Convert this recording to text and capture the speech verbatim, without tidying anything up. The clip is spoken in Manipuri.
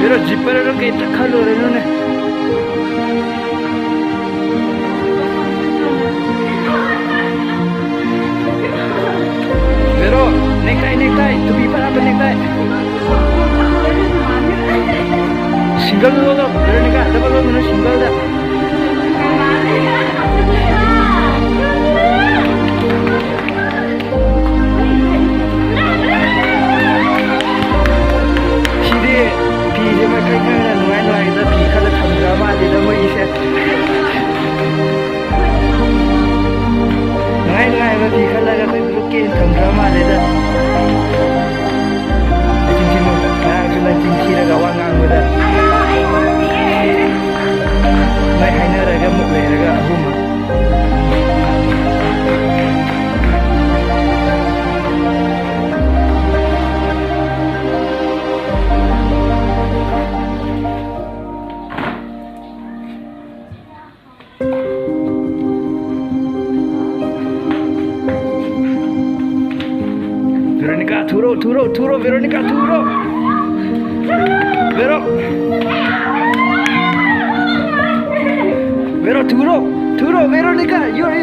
मेरो जिब्बाबाट केही त खालुहरू नै। मेरो नेकटाई, नेकटाई, टुपी परा नेकटाई। सिंगल लो, मेरो नेका, डबल लो, मेरो सिंगल दा। ꯁꯤꯗꯤ ꯐꯤꯁꯦ ꯃꯈꯜ ꯈꯔ ꯅꯨꯡꯉꯥꯏ ꯅꯨꯡꯉꯥꯏꯒꯗꯕ ꯐꯤ ꯈꯔ ꯊꯝꯗ꯭ꯔ ꯃꯥꯜꯂꯤꯗ ꯃꯣꯏꯒꯤꯁꯦ꯫ ꯅꯨꯡꯉꯥꯏ ꯅꯨꯡꯉꯥꯏꯕ ꯐꯤ ꯈꯜꯂꯒ ꯑꯩꯈꯣꯏ ꯒ꯭ꯔꯨꯞꯀꯤ ꯊꯝꯗ꯭ꯔ ꯃꯥꯜꯂꯤꯗ꯫ ꯑꯩ ꯆꯤꯟ ꯊꯤꯅꯨ, ꯉꯔꯥꯡꯁꯨ ꯅꯪ ꯆꯤꯟ ꯊꯤꯔꯒ ꯋꯥ ꯉꯥꯡꯕꯗ꯫ ꯅꯣꯏ ꯍꯥꯏꯅꯔꯒ ꯑꯃꯨꯛ ꯂꯩꯔꯒ ꯑꯍꯨꯝ꯫ Veronica, ꯊꯨꯔꯣ, ꯊꯨꯔꯣ, ꯊꯨꯔꯣ, Veronica, ꯊꯨꯔꯣ꯫ Vero. Vero, ꯊꯨꯔꯣ, ꯊꯨꯔꯣ, Veronica, you're